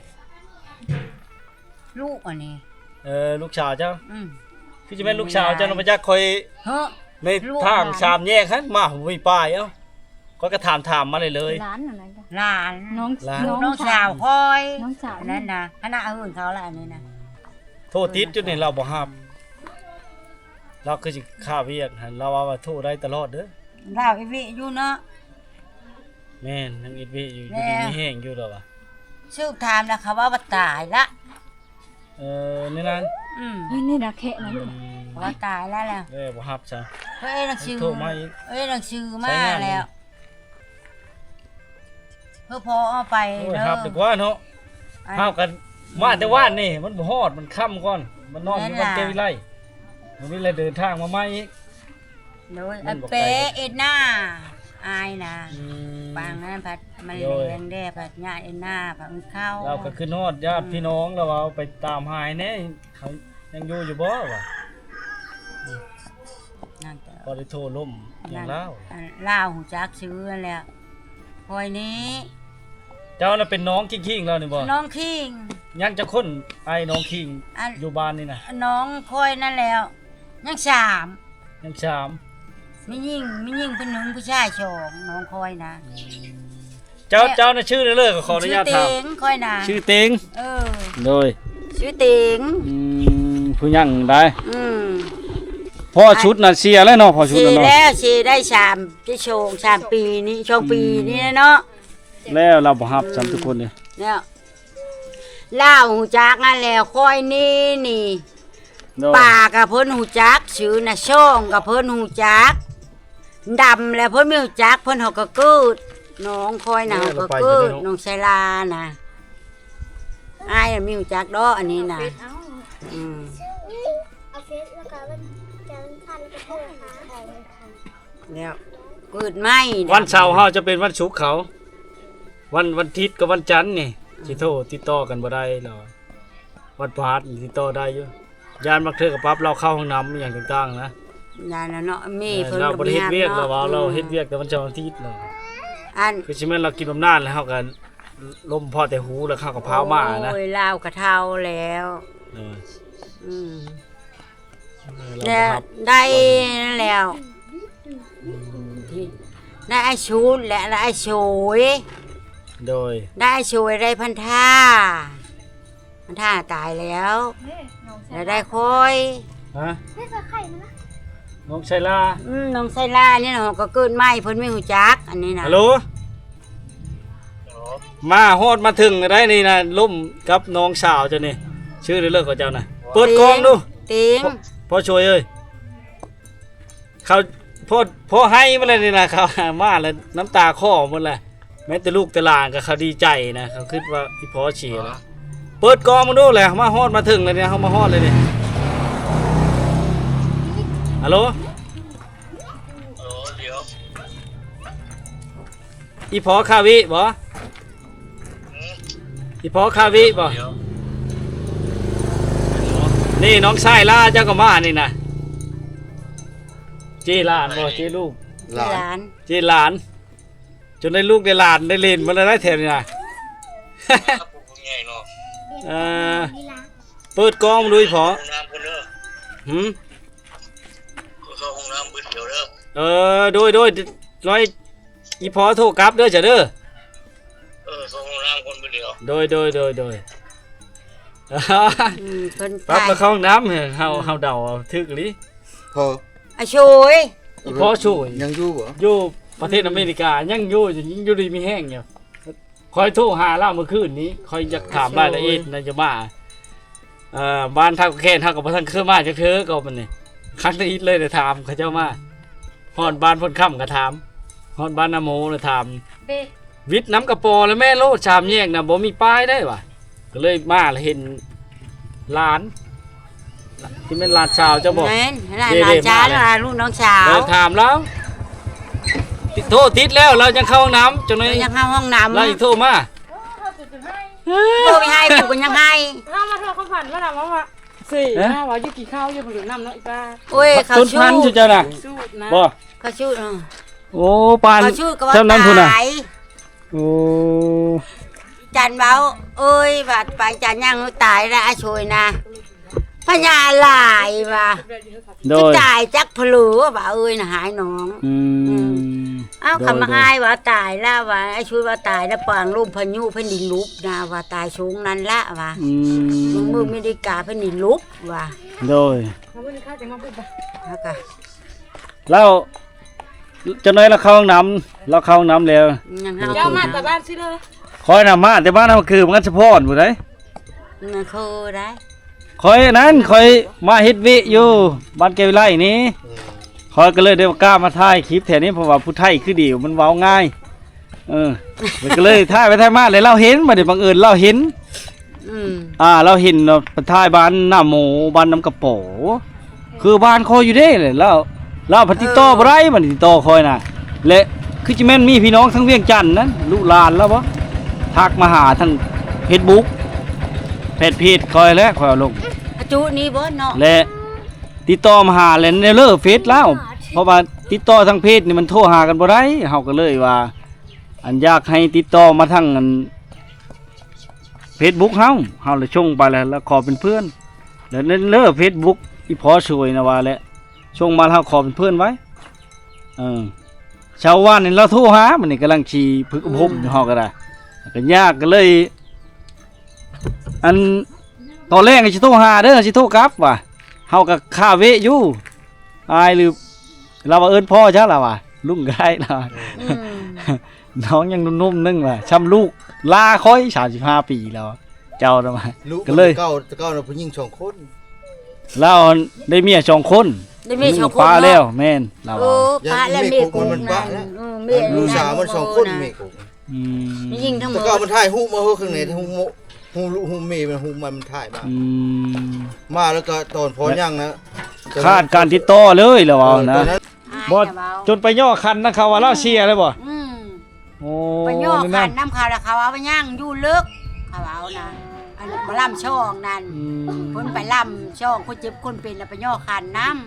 ລູກອັນນີ້ ເອີ ລູກສາວເຈົ້າ? ອືມ ຄືຈະແມ່ນລູກສາວເຈົ້າເນາະ ບໍ່ຈັກຂ້ອຍ ເຮີ້ ໃນທາງສາມແຍກຫັ້ນ ມາຫູໄປ ເອົ້າ ຂ້ອຍກໍຖາມ ຖາມມາເລີຍ ຫຼານອັນນັ້ນກໍ ຫຼານ ນ້ອງ ຫຼານ ລູກນ້ອງສາວຂ້ອຍ ນ້ອງສາວ ອັນນັ້ນນະ ຄະນະເອີ້ນເຂົາລະ ອັນນີ້ນະ ໂທຕິດຢູ່ນີ້ລາວບໍ່ຮັບ. ລາວຄືຊິຄາວຽກຫັ້ນ ລາວວ່າ ວ່າໂທໄດ້ຕະຫຼອດເດີ ລາວອີວິຢູ່ເນາະ. ແມ່ນ ຍັງອີວິຢູ່ ຢູ່ດີມີແຮງຢູ່ລາວວ່າ. ສືບຖາມລະ ເຂົາເວົ້າວ່າຕາຍລະ. ເອີ ນີ້ນັ້ນ ອືມ ເອີ ນີ້ນະແຄະນັ້ນ ອືມ ວ່າຕາຍລະແລ້ວ ເອີ ບໍ່ຮັບຊະ ເອີ ໜັງສື ໂທມາອີກ ເອີ ໜັງສືມາແລ້ວ. ເອີ ພໍເອົາໄປ ໂອ້ຍ ເດີ ຮັບດີກວ່າເນາະ. ເຮົາກັນມາແຕ່ວານນີ້ ມັນບໍ່ຮອດ ມັນຄ່ຳກ່ອນ ມັນນອນຢູ່ວັດແກ້ວວິໄລ ມື້ນີ້ລະເດີນທາງມາໃໝ່ອີກ. ໂດຍ ອັນເປເອັດໜ້າ ອາຍນະ ອືມ ປາງນັ້ນພັດມາແລງແດ່ ພັດຍາດເອັດໜ້າ ພັດເຂົ້າ ລາວກໍຄືນຮອດຍາດ ອືມ ພີ່ນ້ອງ ລາວວ່າໄປຕາມຫາໃຫ້ແດ່ ເຂົາຍັງຢູ່ຢູ່ບໍ່ວ່າ ນັ້ນກໍ ພໍໄດ້ໂທລົມຫຍັງລາວ ອັນລາວຮູ້ຈັກຊື່ຫັ້ນແຫຼະ ຂ້ອຍນີ້. ເຈົ້ານະເປັນນ້ອງຄີງໆລາວນີ້ບໍ່? ນ້ອງຄີງ. ຍັງຈັກຄົນອ້າຍນ້ອງຄີງ ອັນ ຢູ່ບ້ານນີ້ນະ? ນ້ອງຂ້ອຍນັ້ນແຫຼ້ວ ຍັງສາມ. ຍັງສາມ ມີຍິງ ມີຍິງຜູ້ໜຶ່ງ ຜູ້ຊາຍສອງ ນ້ອງຂ້ອຍນະ. ອືມ ເຈົ້າ ແລ້ວ ເຈົ້ານະຊື່ແນວເລີ ຂໍອະນຸຍາດຖາມ. ຊື່ເຕັງ ຂ້ອຍນະ. ຊື່ເຕັງ. ເອີ ໂດຍ ຊື່ເຕັງ. ອືມ ຜູ້ຍັງໄດ໋. ອືມ ພໍ່ຊຸດນະເສຍແລ້ວເນາະ ພໍ່ຊຸດນະເນາະ. ເສຍແລ້ວ ເສຍໄດ້ສາມ ຊິສອງ ສາມປີນີ້ ສອງປີນີ້ແຫຼະເນາະ. ອືມ ແລ້ວລາວບໍ່ຮັບຊ້ຳ ອືມ ທຸກຄົນເດ. ແລ້ວລາວຮູ້ຈັກຫັ້ນແຫຼະ ຂ້ອຍນີ້ນີ້ ໂດຍ ປ່າກໍເພິ່ນຮູ້ຈັກ ຊື່ນະ ຊ່ອງກໍເພິ່ນຮູ້ຈັກ ດຳແລ້ວເພິ່ນມີຮູ້ຈັກ ເພິ່ນເຮົາກໍເກີດ ນ້ອງຂ້ອຍນະ ເອີ ເຮົາກໍເກີດ ນ້ອງໄຊລານະ ອ້າຍມີຮູ້ຈັກດອກອັນນີ້ນະ. ອືມ ເອົາເຟສ ເອົາເຟສແລ້ວກໍວັນຈັນ ອັງຄານ ແລ້ວກໍໂທຫາ ແລ້ວເກີດໃໝ່ ວັນເສົາເຮົາຈະເປັນວັນສຸກເຂົາ ວັນ ວັນທິດກັບວັນຈັນນີ້ ອືມ ຊິໂທຕິດຕໍ່ກັນບໍ່ໄດ້ລາວ ວັນພະຫັດນີ້ຕິດຕໍ່ໄດ້ຢູ່. ຢ້ານບາງເທື່ອກໍປັບລາວເຂົ້າຫ້ອງນ້ຳອີ່ຫຍັງຕ່າງໆນະ ຢ້ານແລ້ວເນາະ ແມ່ເພິ່ນກໍບໍ່ໄດ້ເຮັດວຽກ ລາວວ່າ ອືມ ລາວເຮັດວຽກແຕ່ວັນເສົາວັນທິດເນາະ. ອັນ ຄືຊິແມ່ນລາວກິນບຳນານແລ້ວ ເຮົາກໍລົມພໍແຕ່ຫູ ແລ້ວເຮົາກໍພາອອກມານະ. ໂອ້ຍ ລາວກໍເຖົ້າແລ້ວ ໂດຍ ອືມ ເອີ ລາວບໍ່ຮັບ ແລ້ວໄດ້ນັ້ນແລ້ວ ອືມ ໄດ້ອ້າຍຊຸດ ແລະ ໄດ້ອ້າຍໂສຍ ໂດຍ ໄດ້ອ້າຍໂສຍ ໄດ້ພັນທາ ມັນຖ້າຕາຍແລ້ວ ນີ້ນ້ອງໄຊລາ ແລ້ວໄດ້ຂ້ອຍ ຮະ ນີ້ໃສ່ໄຂ່ມັນນະ ນ້ອງໄຊລາ ອືມ ນ້ອງໄຊລານີ້ນະ ເຮົາກໍເກີດໃໝ່ ເພິ່ນມີຮູ້ຈັກ ອັນນີ້ນະ ຮັລໂຫຼ ມາຮອດມາເຖິງໄດ້ນີ້ນະ ລົມກັບນ້ອງສາວເຈົ້ານີ້ ຊື່ໄດ້ເລີກຂອງເຈົ້ານະ ເປີດກ້ອງດູ ເຕັງ ພໍ່ ພໍ່ຊ່ວຍເອີຍ. ເຂົາພໍ ພໍໄຫ້ມາແລ້ວນີ້ນະ ເຂົາມາແລ້ວ ນ້ຳຕາຄໍໝົດແລ້ວ ແມ້ແຕ່ລູກແຕ່ຫຼານກໍເຂົາດີໃຈນະ ເຂົາຄິດວ່າອີ່ພໍ່ເສຍແລ້ວ. ເປີດກ້ອງມາດູແຫຼະ ມາຮອດມາເຖິງແລ້ວນີ້ ເຮົາມາຮອດແລ້ວນີ້ ຮັລໂຫຼ ອີ່ພໍ່ຄາວິບໍ? ອີ່ພໍ່ຄາວິບໍ? ນີ້ນ້ອງຊາຍລາເຈົ້າກໍມານີ້ນະ ເຈ້ຫຼານບໍ? ເຈ້ລູກ ຫຼານ ເຈ້ຫຼານ ຈົນໄດ້ລູກໄດ້ຫຼານໄດ້ເຫຼັ້ນມາແລ້ວໄດ໋ແຖວນີ້ນະ. ເອີ ເປີດກ້ອງມາດູອີ່ພໍ່ ຫ້ອງນ້ຳເພິ່ນເດີ ຫື ເຂົ້າຫ້ອງນ້ຳບຶດດຽວເດີ. ເອີ ໂດຍ ໂດຍ ລອຍ ອີ່ພໍ່ໂທກັບເດີ ເຈົ້າເດີ. ເອີ ເຂົ້າຫ້ອງນ້ຳກ່ອນບຶດດຽວ ໂດຍ ໂດຍ ໂດຍ ໂດຍ. ອືມ ເພິ່ນປັບແລ້ວເຂົ້າຫ້ອງນ້ຳ ເຮົາ ເຮົາເດົາເອົາຖືກອີ່ຫຼີ. ພໍ່ ອາໂຊຍ ອີ່ພໍ່ໂຊຍ ຍັງຢູ່ບໍ່? ຢູ່ ປະເທດອາເມລິກາຍັງຢູ່ ຍັງຢູ່ດີມີແຮງຢູ່. ຂ້ອຍໂທຫາລາວມື້ຄືນນີ້ ຂ້ອຍຢາກຖາມລາຍລະອຽດນະ ຈະມາ ເອີ ບ້ານທ່າແຄນ ເຮົາກໍບໍ່ທັນເຄີຍມາຈັກເທື່ອ ກໍມັນນີ້ຄັ້ງທຳອິດເລີຍໄດ້ຖາມເຂົາເຈົ້າມາ. ຮອດບ້ານໂພນຄຳກໍຖາມ ຮອດບ້ານນາໂມລະຖາມ ເບ ວິດນ້ຳກະປໍລະແມ່ໂລດ ສາມແຍກນະບໍ່ມີປ້າຍໄດ້ຫວາ. ກໍເລີຍມາລະເຫັນຫຼານ ທີ່ແມ່ນຫຼານສາວເຈົ້າບໍ? ແມ່ນ ຫຼານ ເດ້ ຫຼານ ເດ້ ຊາວ ມາແລ້ວ ລະລູກນ້ອງສາວ ເລີຍຖາມລາວ ຕິດ ໂທຕິດແລ້ວ ລາວຍັງເຂົ້າຫ້ອງນ້ຳ ຈັ່ງໜ້ອຍ ລາວຍັງເຂົ້າຫ້ອງນ້ຳ ລາວອີກໂທມາ ໂທໄປໃຫ້ ກູກໍຍັງໃຫ້ ເຮົາມາໂທຄຳຂວັນວ່ານະ ວ່າ ເອີ ວ່າຢູ່ກິນເຂົ້າຢູ່ບໍ່ເຫຼືອນ້ຳເນາະ ອີປ້າ. ໂອ້ຍ ເຂົ້າສູດ ເຂົ້າສູດນະ ບໍ່ ເຂົ້າສູດ ເອີ ໂອ້ ປານ ເຂົ້າສູດກໍວ່າ ຊ່ຳນັ້ນພຸ້ນນະ ຕາຍ. ໂອ້ ຈັນເວົ້າ ເອີຍ ວ່າໄປຈັນຍັງຕາຍລະ ອາໂຊຍນະ ພະຍາຫຼາຍວ່າ ໂດຍ ຊິຕາຍຈັກພະໂລວ່າ ເອີຍນະ ຫາຍໜອງ ອືມ ອືມ ເອົ້າ ໂດຍ ຄຳມາ ໂດຍ ອ້າຍວ່າຕາຍລະວ່າ ອາໂຊຍວ່າຕາຍລະ ປາງລົມພາຍຸແຜ່ນດິນຫຼຸບນະວ່າ ຕາຍຊົງນັ້ນລະວ່າ ອືມ ເມືອງອາເມລິກາແຜ່ນດິນຫຼຸບວ່າ ໂດຍ ເຮົາກະ ລາວ ຈັກໜ້ອຍລາວເຂົ້າຫ້ອງນ້ຳ ລາວເຂົ້າຫ້ອງນ້ຳແລ້ວ ຍັງເຮົາ ເຈົ້າມາແຕ່ບ້ານຊິເລີຍ ຂ້ອຍນະມາແຕ່ບ້ານນຳຄືມັນສະພອນພຸ້ນໃດ໋ ນະໂຄໃດ໋ ຂ້ອຍນັ້ນ ຂ້ອຍມາເຮັດວຽກຢູ່ບ້ານແກ້ວວິໄລນີ້ ຂ້ອຍກໍເລີຍໄດ້ໂອກາດມາຖ່າຍຄລິບແຖວນີ້ ເພາະວ່າຜູ້ໄທຄືດີ ມັນເວົ້າງ່າຍ ເອີ ຂ້ອຍກໍເລີຍຖ່າຍໄປຖ່າຍມາ ແລ້ວລາວເຫັນ ບັດນີ້ບັງເອີນລາວເຫັນ ອືມ ອ່າ ລາວເຫັນເນາະ ໄປຖ່າຍບ້ານນາໂມ ບ້ານນ້ຳກະປໍ ຄືບ້ານຂ້ອຍຢູ່ເດ້ ແລ້ວ ລາວ ລາວພັດຕິດຕໍ່ ເອີ ບໍ່ໄດ້ ບັດນີ້ຕິດຕໍ່ຂ້ອຍນະ ແລະ ຄືຊິແມ່ນມີພີ່ນ້ອງທາງວຽງຈັນນັ້ນ ລູກຫຼານລາວບໍ ທັກມາຫາທາງເຟສບຸກ ແຟນເພຈຂ້ອຍແຫຼະ ຂ້ອຍເອົາລົງ ອາຈຸນີ້ບໍເນາະ ແລະ ຕິດຕໍ່ມາຫາ ແລະ ໄດ້ເລີບເຟສລາວ ເພາະວ່າຕິດຕໍ່ທາງເພຈນີ້ມັນໂທຫາກັນບໍ່ໄດ້ ເຮົາກໍເລີຍວ່າ ອັນ ຢາກໃຫ້ຕິດຕໍ່ມາທາງ ອັນ ເຟສບຸກເຮົາ ເຮົາລະສົ່ງໄປ ແລ້ວ ແລ້ວຂໍເປັນເພື່ອນ ແລ້ວເລີບເຟສບຸກອີ່ພໍ່ສວຍນະວ່າແຫຼະ ສົ່ງມາ ເຮົາຂໍເປັນເພື່ອນໄວ້ ເອີ ຊາວບ້ານນີ້ລາວໂທຫາ ມື້ນີ້ກຳລັງຊິຝຶກອົບຮົມຢູ່ ເຮົາກໍໄດ້ ກໍຍາກ ກໍເລີຍ ອັນ ຕອນແລງກໍຊິໂທຫາເດີ ຊິໂທກັບວ່າ ເຮົາກໍຄາເວະຢູ່ ອ້າຍ ຫຼື ລາວວ່າເອີ້ນພໍ່ຊະ ລາວວ່າ ລຸງກໍໄດ້ ລາວວ່າ ອືມ ນ້ອງຍັງໜຸ່ມໆໜຶ່ງວ່າ ຊ່ຳລູກຫຼ້າຂ້ອຍ ສາມສິບຫ້າປີແລ້ວ ເຈົ້ານະວ່າ ລູກກໍເລີຍ ແຕ່ເກົ່າ ແຕ່ເກົ່ານະຜູ້ຍິງສອງຄົນ ລາວໄດ້ເມຍສອງຄົນ ໄດ້ເມຍສອງຄົນ ໜຶ່ງປະແລ້ວ ເນາະ ແມ່ນ ລາວ ໂອ້ ວ່າ ປະແລ້ວ ເມຍກຸກ ເມຍກຸກນັ້ນ ອືມ ເມຍ ລູກສາວມັນສອງຄົນ ເມຍກຸກ ອືມ ຍິງທັງໝົດ ແຕ່ເກົ່າມັນຖ່າຍຮູບມາເຮີ້ ຂ້າງໃນຮູບ ຮູບລູກຮູບເມຍ ມັນຮູບມາ ມັນຖ່າຍມາ ອືມ ມາແລ້ວກໍຕອນພໍ່ຍັງນະ ຂາດການຕິດຕໍ່ເລີຍ ລາວວ່ານະ ເອີ ຕອນນັ້ນ ບໍ່ ຈົນໄປຍໍຂັນນະ ເຂົາວ່າລາວເສຍເລີຍບໍ່? ອືມ ໂອ້ ໄປຍໍຂັນນຳເຂົາ ແລ້ວເຂົາເອົາໄປຍ່າງຢູ່ເລິກ ເຂົາເອົານະ ອັນໝໍລຳຊ່ອງນັ້ນ ອືມ ເພິ່ນໄປລຳຊ່ອງຄົນເຈັບຄົນເປັນ ແລ້ວໄປຍໍຂັນນຳ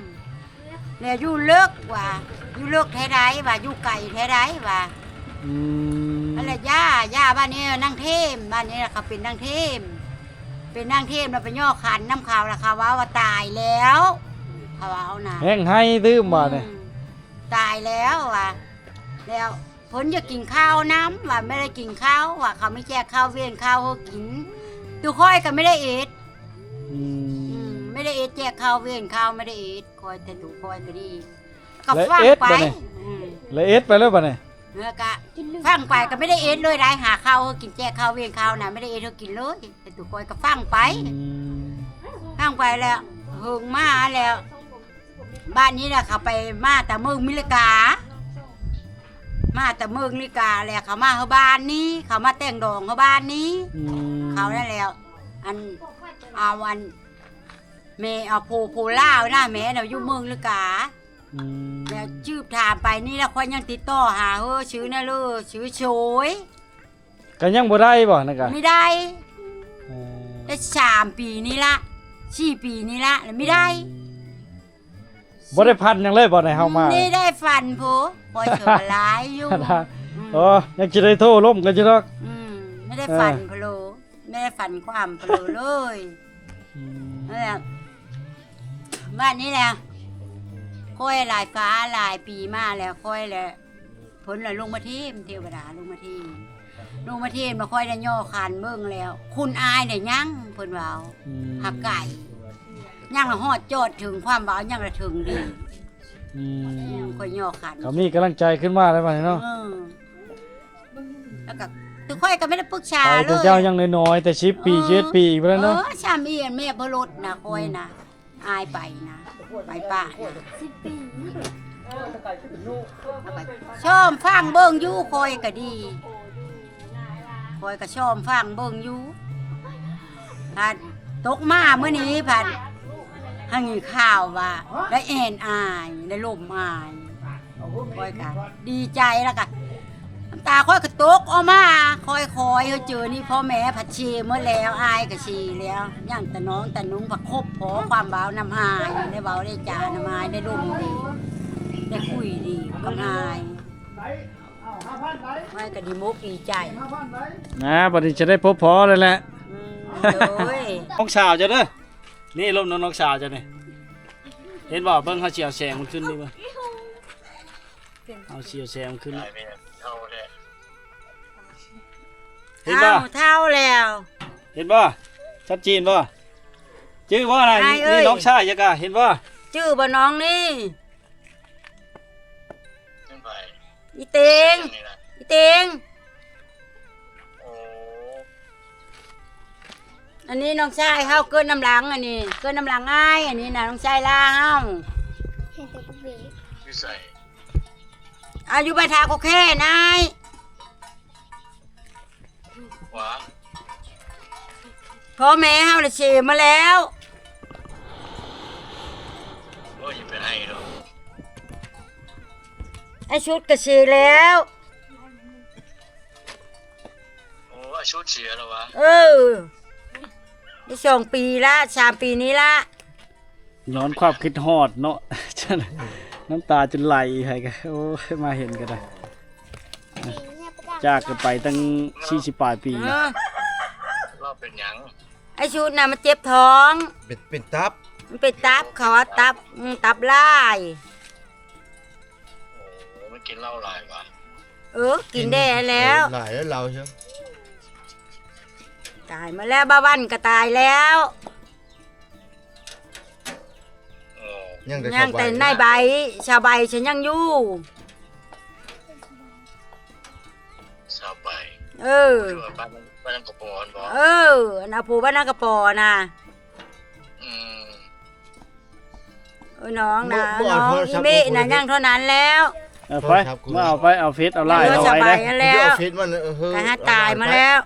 ແລ້ວຢູ່ເລິກວ່າ ຢູ່ເລິກແທ້ໃດວ່າ ຢູ່ໄກແທ້ໃດວ່າ ອືມ ອັນລະ ຢ່າ ຢ່າ ບ້ານນີ້ນາງເທມ ບ້ານນີ້ເຂົາເປັນນາງເທມ ເປັນນາງເທມ ແລ້ວໄປຍໍຂັນນຳເຂົາ ແລ້ວເຂົາເວົ້າວ່າຕາຍແລ້ວ ເຂົາເວົ້ານະ ແຮ່ງໄຫ້ຕື່ມບາດນີ້ ອືມ ຕາຍແລ້ວວ່າ ແລ້ວເພິ່ນຢາກກິນເຂົ້ານຳ ວ່າໄມ່ໄດ້ກິນເຂົ້າ ວ່າເຂົາມີແຈກເຂົ້າວຽນເຂົ້າໃຫ້ກິນ ໂຕຂ້ອຍກໍໄມ່ໄດ້ເອັດ ອືມ ອືມ ໄມ່ໄດ້ເອັດແຈກເຂົ້າວຽນເຂົ້າ ໄມ່ໄດ້ເອັດ ຂ້ອຍ ແຕ່ໂຕຂ້ອຍກໍດີ ກໍຟັງໄປ ແລ້ວເອັດບາດນີ້ ອືມ ແລ້ວເອັດໄປແລ້ວບາດນີ້ ແລ້ວກະຟັງໄປກໍໄມ່ໄດ້ເອັດເລີຍໄດ໋ ຫາເຂົ້າໃຫ້ກິນ ແຈກເຂົ້າວຽນເຂົ້ານະ ໄມ່ໄດ້ເອັດໃຫ້ກິນເລີຍ ແຕ່ໂຕຂ້ອຍກໍຟັງໄປ ອືມ ຟັງໄປແລ້ວ ເຫິງມາແລ້ວ ບາດນີ້ລະເຂົາໄປ ມາແຕ່ເມືອງເມລິກາ ມາແຕ່ເມືອງເມລິກາແລ້ວ ເຂົາມາເຮົາບ້ານນີ້ ເຂົາມາແຕ່ງດອງເຮົາບ້ານນີ້ ອືມ ເຂົານັ້ນແຫຼະ ອັນ ເອົາ ອັນ ແມ່ເອົາໂພ ໂພລາວນະ ແມ່ນະຢູ່ເມືອງເມລິກາ ອືມ ແລ້ວສືບຖາມໄປນີ້ລະ ຂ້ອຍຍັງຕິດຕໍ່ຫາເຮີ ຊື່ນັ້ນເລີ ຊື່ໂຊຍ ກໍຍັງບໍ່ໄດ້ບໍ່ ນັ້ນກະ ບໍ່ໄດ້ ເອີ ໄດ້ສາມປີນີ້ລະ ສີ່ປີນີ້ລະ ແລ້ວບໍ່ໄດ້ ອືມ ບໍ່ໄດ້ຝັນຫຍັງເລີຍບໍ່ ໃນເຮົາມາ ນີ້ໄດ້ຝັນພຸ້ນ ຂ້ອຍເຊື່ອວ່າຫຼາຍຢູ່ ອືມ ໂອ້ ຍັງຊິໄດ້ໂທລົມກັນຢູ່ດອກ ອືມ ໄດ້ຝັນ ເອີ ພະໂລ ແມ່ຝັນຄວາມເລີຍ ອືມ ນັ້ນແຫຼະ ບາດນີ້ແຫຼະ ຂ້ອຍຫຼາຍຟ້າຫຼາຍປີມາແລ້ວ ຂ້ອຍແຫຼະ ເພິ່ນລະລົງມາເທມ ເທວະດາລົງມາເທມ ລົງມາເທມ ແລ້ວຂ້ອຍໄດ້ຍໍຂັນເບິ່ງແລ້ວ ຄຸນອາຍໄດ້ຍັງ ເພິ່ນເວົ້າ ອືມ ຫາກໄກ ຍັງລະຮອດຈອດເຖິງ ຄວາມເວົ້າຍັງລະເຖິງດີ ອືມ ຂ້ອຍຍໍຂັນ ກໍມີກຳລັງໃຈຂຶ້ນມາແລ້ວບັດນີ້ເນາະ. ເອີ ແລ້ວກໍ ຄືຂ້ອຍກໍບໍ່ໄດ້ປຶກສາເລີຍ ໄປແຕ່ເຈົ້າຍັງນ້ອຍໆ ແຕ່ສິບປີ ເອີ ສິບເອັດປີພຸ້ນແຫຼະເນາະ. ເອີ ຊ່ຳອີ່ແມ່ບໍ່ລົດນະ ຂ້ອຍນະ ອາຍໄປນະ ໄປປະນະ ສິບປີ ຊ່ອມຟັງເບິ່ງຢູ່ ຂ້ອຍກໍດີ ຂ້ອຍກໍຊ່ອມຟັງເບິ່ງຢູ່ ພັດຕົກມາມື້ນີ້ ພັດຫາຍິນຂ່າວວ່າໄດ້ແອນອາຍ ໄດ້ລົມອາຍ ຂ້ອຍກະດີໃຈ ແລ້ວກະນ້ຳຕາຂ້ອຍກະຕົກອອກມາ ຄ່ອຍໆ ເຮີເຈີນີ້ ພໍ່ແມ່ພັດເຊໝົດແລ້ວ ອ້າຍກະເຊແລ້ວ ຍັງແຕ່ນ້ອງແຕ່ນຸ່ງ ພັດຄົບພໍຄວາມເວົ້ານຳອ້າຍ ໄດ້ເວົ້າໄດ້ຈານຳອ້າຍ ໄດ້ລົມດີ ໄດ້ຄຸຍດີກັບອ້າຍ ອ້າຍກະດີມົກດີໃຈນະ ບັດນີ້ຈະໄດ້ພົບພໍແລ້ວແຫຼະ. ອືມ ໂດຍ ນ້ອງສາວເຈົ້າເດີ ນີ້ລົມນຳນ້ອງສາວເຈົ້ານີ້ ເຫັນບໍ່? ເບິ່ງ ເຮົາຊິເອົາແສງມັນຂຶ້ນນີ້ເບິ່ງ ເຮົາຊິເອົາແສງມັນຂຶ້ນນີ້ ເຫັນບໍ່? ເຖົ້າແລ້ວ ເຫັນບໍ່? ຊັດເຈນບໍ່? ຈື່ບໍ່ນະ? ອ້າຍເອີຍ ນີ້ນ້ອງຊາຍເຈົ້າກະ ເຫັນບໍ່? ຈື່ບໍ່ນ້ອງນີ້? ເປັນໃຜ? ອີເຕັງ ອີເຕັງ ໂອ້ ອັນນີ້ນ້ອງຊາຍເຮົາເກີດນຳຫຼັງ ອັນນີ້ເກີດນຳຫຼັງອ້າຍ ອັນນີ້ນະນ້ອງຊາຍລາເຮົາ ຢູ່ໃສ? ອາ ຢູ່ບ້ານທ່າກໍແຄ່ນອ້າຍ. ຫວາ ພໍ່ແມ່ເຮົາລະເສມາແລ້ວ ໂອ້ຍ ຢ່າໄປໄຫ້ດອກ ອ້າຍຊຸດກະເສແລ້ວ ໂອ້ ອ້າຍຊຸດເສແລ້ວຫວາ ເອີ ໄດ້ສອງປີລະ ສາມປີນີ້ລະ. ຍ້ອນຄວາມຄິດຮອດເນາະ ນ້ຳຕາຈົນໄຫຼໃຫ້ກະ ໂອ້ຍ ມາເຫັນກໍໄດ້ ຈາກກັນໄປຕັ້ງສີ່ສິບປາຍປີ ເອີ ເວົ້າເປັນຫຍັງ? ໄອ້ຊຸດນະມັນເຈັບທ້ອງ ເປັນ ເປັນຕັບ ມັນເປັນຕັບ ເຂົາວ່າຕັບ ອືມ ຕັບລາຍ. ໂອ້ ມັນກິນເຫຼົ້າຫຼາຍຫວາ? ເອີ ກິນແດ່ແລ້ວ ເອີ ຫຼາຍແລ້ວເຫຼົ້າເຊີ ຕາຍໝົດແລ້ວ ບ່າວວັນກໍຕາຍແລ້ວ. ໂອ້ ຍັງແຕ່ ຍັງແຕ່ນາຍໃບ ຊາວໃບ ຊາວໃບ ຊະຍັງຢູ່ ຊາວໃບ ເອີ ຄືວ່າບ້ານ ບ້ານນາກະປໍຫັ້ນບໍ? ເອີ ອັນນາໂພບ້ານນາກະປໍນະ ອືມ ໂອ້ຍ ນ້ອງນະ ນ້ອງອີເມະນະ ຍັງເທົ່ານັ້ນແລ້ວ ເອົາໄປ ມາເອົາໄປ ເອົາເຟສເອົາໄລນ໌ເອົາໄວ້ເດີ ເອົາເຟສມັນ ເອີ ກະຫາຕາຍມາແລ້ວ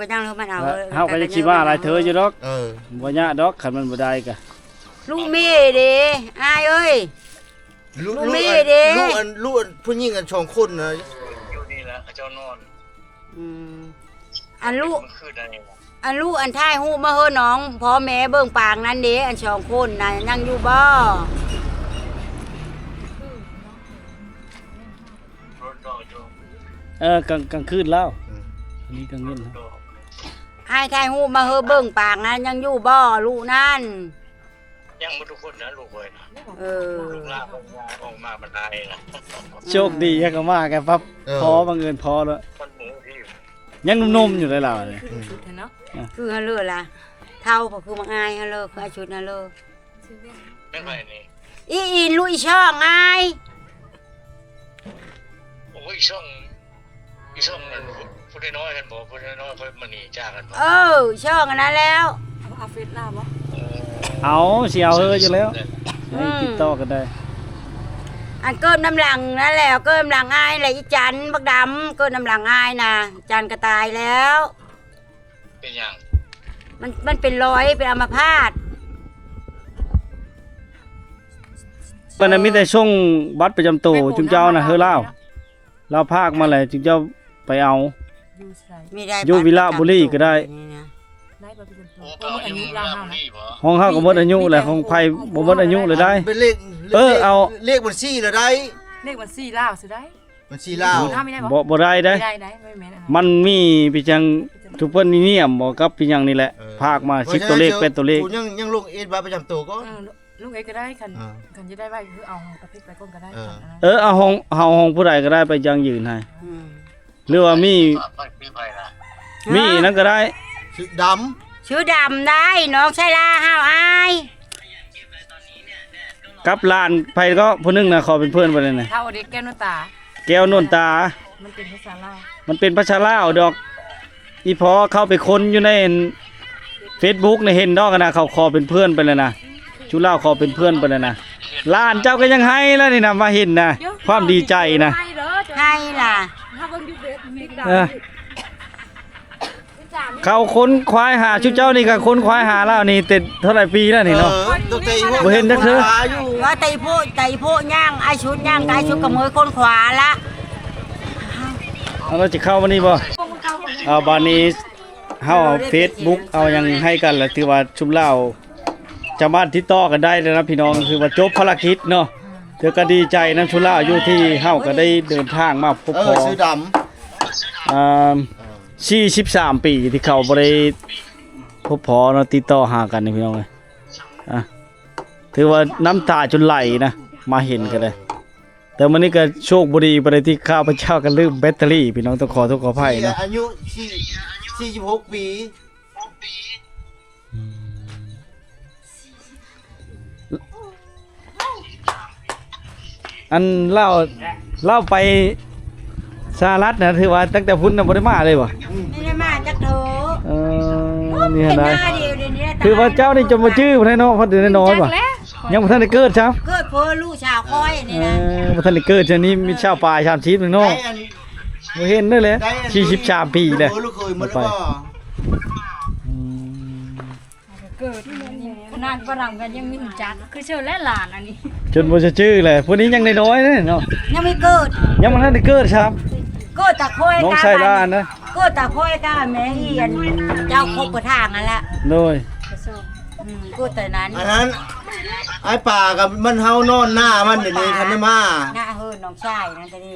ກະຍັງເຮົາມັນເອົາ ເຮົາກະຍັງຊິວ່າຫຼາຍເທື່ອຢູ່ດອກ ເອີ ບໍ່ຍາກດອກ ຄັນມັນບໍ່ໄດ້ກະ ລູກເມເດ ອ້າຍເອີຍ ລູກເມເດ ລູກອັນ ລູກອັນຜູ້ຍິງອັນສອງຄົນນະ ຢູ່ນີ້ລະ ເຂົາເຈົ້ານອນ ອືມ ອັນລູກ ອັນລູກອັນຖ່າຍຮູບມາເຮີນ້ອງ ພໍ່ແມ່ເບິ່ງປາງນັ້ນເດ ອັນສອງຄົນນະ ຍັງຢູ່ບໍ່? ເອີ ກາງ ກາງຄືນແລ້ວ ອືມ ອັນນີ້ກາງເວັນ ອ້າຍຖ່າຍຮູບມາເຮີເບິ່ງປາງນັ້ນ ຍັງຢູ່ບໍ່ ລູກນັ້ນ? ຍັງໝົດທຸກຄົນນະ ລູກຂ້ອຍນະ ເອີ ລູກຫຼານອອກມາ ອອກມາບັນໄດນະ ໂຊກດີ ຍັງກໍມາກັນປັບ ເອີ ພໍບັງເອີນພໍແລ້ວ ມັນໝູທີ່ ຍັງໜຸ່ມໆຢູ່ເລີຍລາວນີ້ ຄືຊຸດຫັ້ນເນາະ ອ່ະ ຄືຫັ້ນເລີຍລະ ເຖົ້າພໍຄືບັກອາຍຫັ້ນເລີຍ ຄືອາຊຸດຫັ້ນເລີຍ ແມ່ນໃຜນີ້? ອີ ອີລຸຍຊ່ອງອາຍ ໂອ້ຍ ຊ່ອງ ອີຊ່ອງນັ້ນ ຜູ້ນ້ອຍໆຫັ້ນບໍ? ຜູ້ນ້ອຍໆ ຂ້ອຍມາໜີຈາກຫັ້ນບໍ? ເອີ ຊ່ອງອັນນັ້ນແລ້ວ ເອົາເຟສລາວບໍ? ເອີ ເອົາ ຊິເອົາເຮີຢູ່ແລ້ວ ອືມ ໃຫ້ຕິດຕໍ່ກັນໄດ້ ອັນເກີດນຳຫຼັງນັ້ນແຫຼະ ເກີດນຳຫຼັງອາຍແຫຼະ ອີຈັນບັກດຳ ເກີດນຳຫຼັງອາຍນະ ຈັນກະຕາຍແລ້ວ ເປັນຫຍັງ? ມັນ ມັນເປັນລອຍ ເປັນອາມະພາດ ເພິ່ນນະມີແຕ່ສົ່ງບັດປະຈຳໂຕຈຸມເຈົ້ານະ ເຮີລາວ ລາວພາກມາແລ້ວ ຈຸມເຈົ້າໄປເອົາ ຢູ່ໃສ? ມີໄດ້ ຢູ່ວິລະບູລີກໍໄດ້ ນີ້ນະ ໄດ້ບັດປະຈຳໂຕ ໂອ້ ບໍ່ໝົດອາຍຸລາວເຮົານະ ຂອງເຮົາກໍໝົດອາຍຸແລ້ວ ຂອງໃຜບໍ່ໝົດອາຍຸເລີຍໄດ໋ ເປັນເລກ ເອີ ເອົາ ເລກບັນຊີລະໄດ້ ເລກບັນຊີລາວຊິໄດ້ ບັນຊີລາວ ບໍ່ ບໍ່ໄດ້ເດ້ ບໍ່ໄດ້ ບໍ່ແມ່ນ ມັນມີໄປຈັ່ງ ທຸກເພິ່ນນິຍົມບໍ່ ກັບໄປຈັ່ງນີ້ແຫຼະ ເອີ ພາກມາ ສິບໂຕເລກ ແປດໂຕເລກ ຜູ້ຍັງ ຍັງລົງເອດບັດປະຈຳໂຕກໍ ເອີ ລົງເອດກໍໄດ້ ຄັນ ອ່າ ຄັນຈະໄດ້ໄວ້ ຄືເອົາປະເພດໄປກ່ອນກໍໄດ້ ເອີ ເອີ ເອົາຂອງ ເຮົາຂອງຜູ້ໃດກໍໄດ້ໄປຢັ້ງຢືນໃຫ້ ອືມ ຫຼືວ່າມີ ມີນັ້ນກໍໄດ້ ຊື່ດຳ ຊື່ດຳໄດ້ ນ້ອງຊາຍລາເຮົາ ອ້າຍ. ກັບຫຼານໃຜກໍຜູ້ໜຶ່ງນະ ຂໍເປັນເພື່ອນໄປເລີຍນະ ເຖົ້າເດັກແກ້ວໂນນຕາ ແກ້ວໂນນຕາ ມັນເປັນພາສາລາວ ມັນເປັນພາສາລາວດອກ. ອີ່ພໍ່ເຂົ້າໄປຄົ້ນຢູ່ໃນ Facebook ນະ ເຫັນດອກນະ ເຂົາຂໍເປັນເພື່ອນໄປແລ້ວນະ ຊຸມລາວຂໍເປັນເພື່ອນໄປແລ້ວນະ. ຫຼານເຈົ້າກໍຍັງໄຫ້ແລ້ວນີ້ນະ ມາເຫັນນະ ຄວາມດີໃຈນະ ໄຫ້ລະ ເອີ ເຂົາຄົ້ນຄວາຍຫາ ຊຸມເຈົ້ານີ້ກໍຄົ້ນຄວາຍຫາລາວນີ້ແຕ່ເທົ່າໃດປີແລ້ວນີ້ເນາະ ເອີ ບໍ່ເຫັນຈັກເທື່ອ ວ່າແຕ່ອີ່ໂພ ແຕ່ອີ່ໂພຍ່າງ ອ້າຍຊຸດຍ່າງ ກໍອ້າຍຊຸດກໍເມີຄົ້ນຄວ້າລະ. ເອົາ ລາວຊິເຂົ້າມານີ້ບໍ່? ເອົາ ບາດນີ້ເຮົາເອົາ Facebook ເອົາຫຍັງໃຫ້ກັນລະ ຖືວ່າຊຸມລາວສາມາດຕິດຕໍ່ກັນໄດ້ແລ້ວນະພີ່ນ້ອງ ຄືວ່າຈົບພາລະກິດເນາະ. ເທື່ອກໍດີໃຈນຳຊຸມລາວຢູ່ທີ່ເຮົາກໍໄດ້ເດີນທາງມາພົບພໍ້ ເອີ ຊື່ດຳ ອ່າ ສີ່ສິບສາມປີທີ່ເຂົາບໍ່ໄດ້ພົບພໍ້ເນາະ ຕິດຕໍ່ຫາກັນນີ້ພີ່ນ້ອງເອີຍ. ອ່ະ ຖືວ່ານ້ຳຕາຈົນໄຫຼນະ ມາເຫັນກໍໄດ້. ແຕ່ມື້ນີ້ກໍໂຊກບໍ່ດີປານໃດທີ່ຂ້າພະເຈົ້າກໍລືມແບັດເຕີຣີ ພີ່ນ້ອງ ຕ້ອງຂໍໂທດຂໍອະໄພເນາະ. ອາຍຸສີ່ ສີ່ສິບຫົກປີ. ອັນລາວ ລາວໄປສະຫະລັດນະ ຖືວ່າຕັ້ງແຕ່ພຸ້ນນະບໍ່ໄດ້ມາເລີຍບໍ່? ບໍ່ໄດ້ມາຈັກເທື່ອ. ເອີ ນີ້ຫັ້ນນະ ຖືວ່າເຈົ້ານີ້ຈົນບໍ່ຈື່ພຸ້ນແຫຼະເນາະ ເພາະແຕ່ນ້ອຍໆບໍ່? ຍັງບໍ່ທັນໄດ້ເກີດຊ້ຳ ເກີດເພິ່ນລູກສາວຂ້ອຍນີ້ນະ. ເອີ ບໍ່ທັນໄດ້ເກີດຊະນີ້ ມີຊາວປາຍ ສາມສິບໜຶ່ງເນາະ ບໍ່ເຫັນເລີຍແຫຼະ. ສີ່ສິບສາມປີແລ້ວ ໄປ ອືມ ເກີດ ຂະໜາດຝຣັ່ງກໍຍັງມີຮູ້ຈັກ ຄືເຊີແລະຫຼານອັນນີ້ ຈົນບໍ່ຈະຈື່ແຫຼະ. ຜູ້ນີ້ຍັງນ້ອຍໆເດ້ເນາະ ຍັງບໍ່ເກີດ ຍັງບໍ່ທັນໄດ້ເກີດຊ້ຳ. ເກີດຕາຂ້ອຍ ນ້ອງຊາຍຫຼານນະ ເກີດຕາຂ້ອຍກັບແມ່ອີ່ອັນເຈົ້າຄົບປະທາງຫັ້ນລະ. ໂດຍ ອືມ ເກີດແຕ່ນັ້ນ ອັນນັ້ນ ອ້າຍປາກັບມັນເຮົານອນໜ້າມັນດຽວນີ້ ທັນໄດ້ມາ ໜ້າເຮີນນ້ອງຊາຍນັ້ນກໍດີ.